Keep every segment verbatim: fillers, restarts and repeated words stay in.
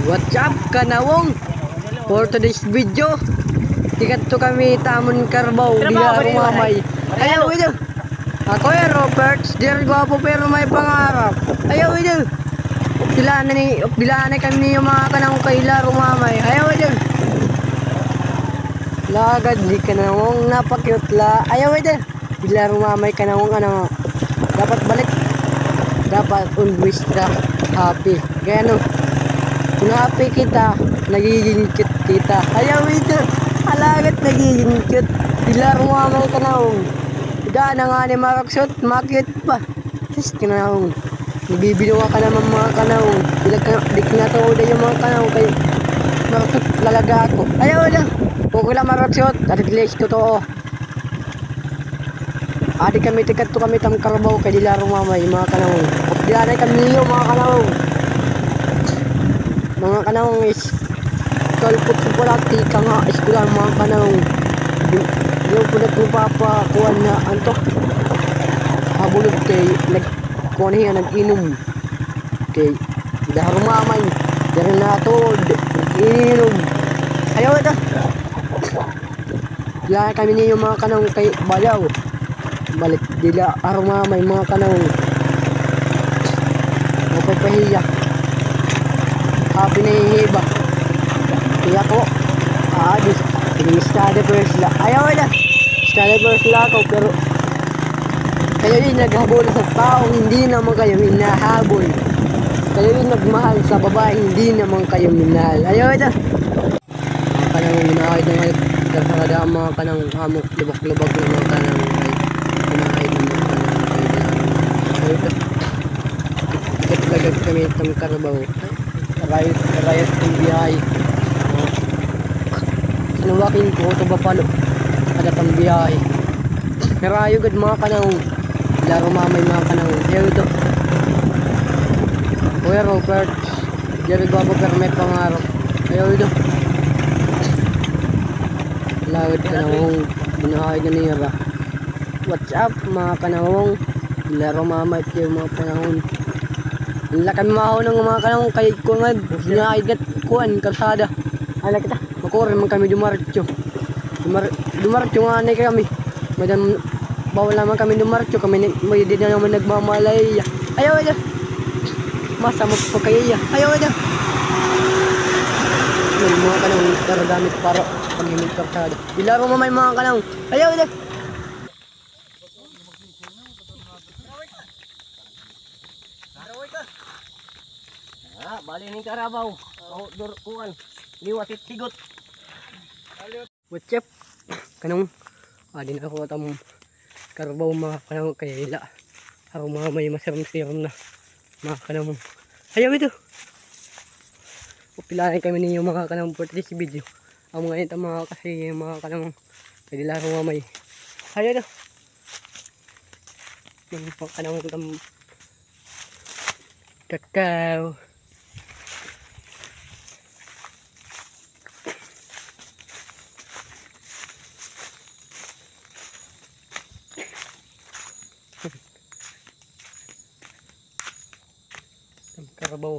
What's up, kanawong? For today's video, tikadto kami tamon karbaw, dida Harumamay. Ayaw ito. Ako ay Robert, diri gwapo pero may pangarap. Ayaw ito. Dilaan na ni, dilaan na kami niyo mga kanawong kay dida Harumamay. Ayaw ito. Lagad ni kanawong, napakute la. Ayaw ito. Dida Harumamay kanawong, ano, dapat balik, dapat always ka happy. Kay ano, kon happy kita, nagiging cute kita. Ayaw ito, alagad nagiging cute. Dida Harumamay kanawong. Gana nga ni maraksot, ma-cute pa. Sus, kanawong. Nabibinuwa ka naman, mga kanawong. Di ka, di ka natuod yung mga kanawong kay maraksot talaga ako. Ayaw na. Okay lang maraksot, at least totoo. Adi kami, tikadto kami tam karbaw kay dida Harumamay, mga kanawong. Dilaan na kami niyo, mga kanawong. Mga kanawong is, kalpot ko pala, tika nga, eskwela, mga kanawong. Yung pala ko papakuan na, anto. Habulog kay, nag, kuan hiya, nag-inom. Kay, dida Harumamay, diri natuod, nag-inom. Ayaw ito. Wala kami niyo mga kanawong kay balaw. Balik dida Harumamay mga kanawong. Mapagpahiya. Happy na hihiba. Kaya ko, ah, di, di study first la. Ayaw na. Study first la ako, pero kayo yung naghabol sa taong hindi naman kayo hinahabol. Kayo yung nagmahal sa babae, hindi naman kayo minahal. Ayaw ito. Mga kanang ginaahid na nga, karsada, mga kanang amo, lubak-lubak na mga kanang ay, ginaahid na mga kanang ay, ginaahid na mga kanang ay, ito. Ikat lagad kami itong karbaw. Rayot, rayot itong biyahe. Sinuwakin ko, ito ba palo? Ada itong biyahe. Narayo gad mga kanang, dida Harumamay mga kanang. Ayaw ito. Kuya Robert. Diri gwapo pero may pangarap. Ayaw ito. Lawid kanawong, binahay na niya ba? What's up, mga kanawong? Dida Harumamay ito yung mga panahon. Ang laki mahal ng mga kanawong kay kuwan, binahay gat kuwan, kalsada. Ay, nakita. Makuri man kami dumaritso. Dumar-, dumaritso nga anay kami. Madam, bawal naman kami dumaritso. Kami ni, may di na naman nagmamalaya. Ayaw, ayaw. Masa magpakayaya. Ayaw, ayaw. May mga kanang ginagamit para pamimig kalsada. Dida Harumamay mga kanang. Ayaw, ayaw. Ah, bali ning karabaw. Oh, dur-, kuan. Liwat it tigot. What's up? Kanang, ah, di na ako tam karbaw mga kanang kay dida Harumamay masirom-sirom na. Mga kanang, ayaw ito. Upilayan kami ninyo mga kanang for this video. Ang mga ito mga kasi mga kanang kay dida Harumamay. Ayaw ito. Mga kanang tam kakao. Karabaw.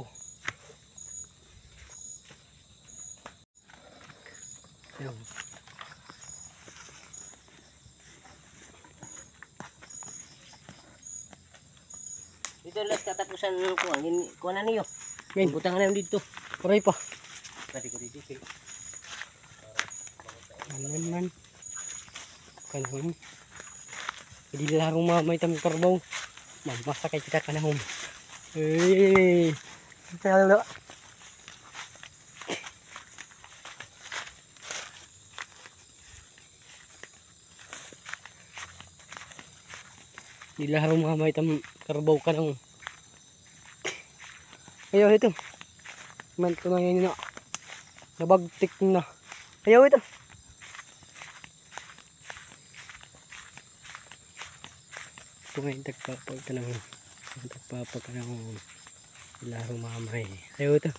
Ayan. Dito last katapusan ng kuan, kuan na niyo. Ngayon. Butang na yun dito. Paray pa. Pwede ko dito, eh. Ano man. Kanang. Dida Harumamay tam karbaw. Mamasakay kita kanahon. Hey. Hello. Dida Harumamay tam karbaw kanang. Ayaw ito. Man ko na yun na. Nabagtik na. Ayaw ito. Ito nga yung tagpapag ka ng, tagpapag ka ng dida Harumamay. Ayaw ito.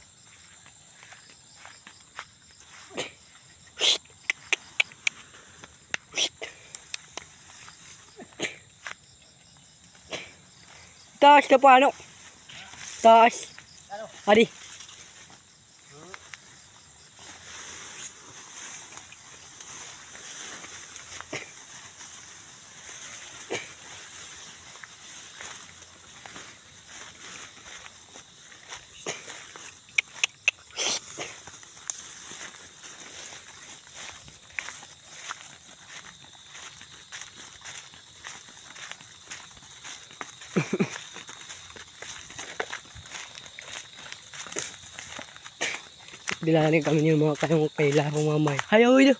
Taas ka pa, ano? Taas. Adi. Dila na kami niyan mga kanang kay Laro Mamay. Hayaw ito.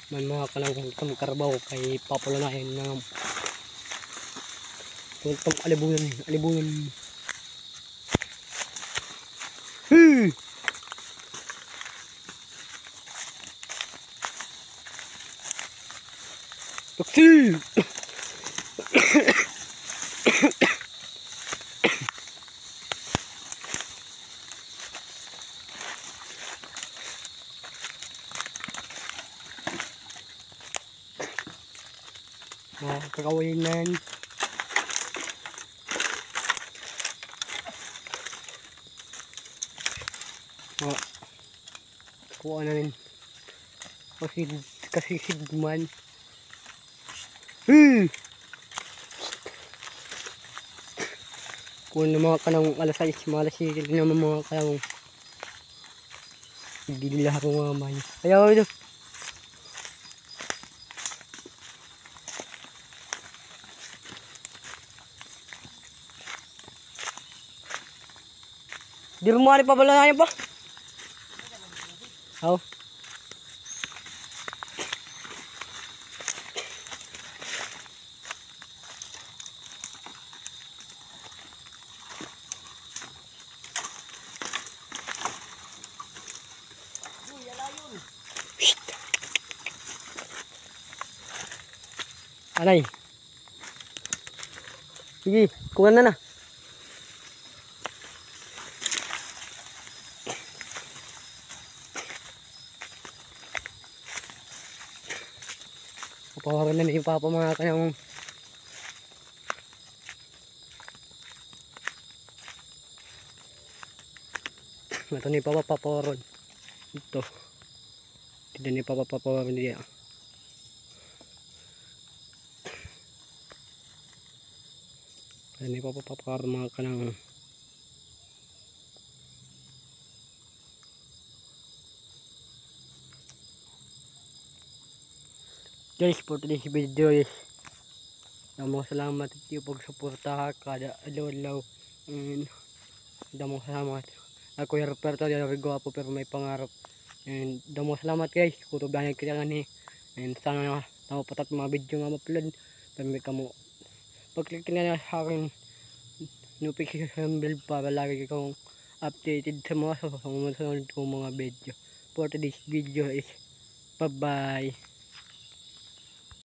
May mga kanang itong karabaw kay papalanayan na. Itong alibunan, alibunan. Hey! Taksi! Mga kakawayan na yan. Oh. Kuha na rin. Kasi, kasi sigman. Hmm. Kuha na mga kanang alas sais, mga alas siyete na mga kanang. Hindi nila ako mga man. Ayaw ito. Di mo ari pa bala na pa. Aw. Anay. Sige, kuha na na. Papawaran na ni Papa mga kanyang. Ito ni Papa papawaran. Ito. Dida ni Papa papawaran diya. Ito ni Papa papawaran mga kanang. Guys, for today's video is, damo salamat it iyo pagsuporta ha kada adlaw-adlaw. And damo salamat. Ako hi Roberto, diri gwapo pero may pangarap. And damo salamat guys, kutob la kita ngani. And sana na damo pa it mga video nga ma-upload. Pero may kamo pag-click na ha akon notification bell para lagi kamo updated sa mga susunod kong mga video. For today's video is bye-bye.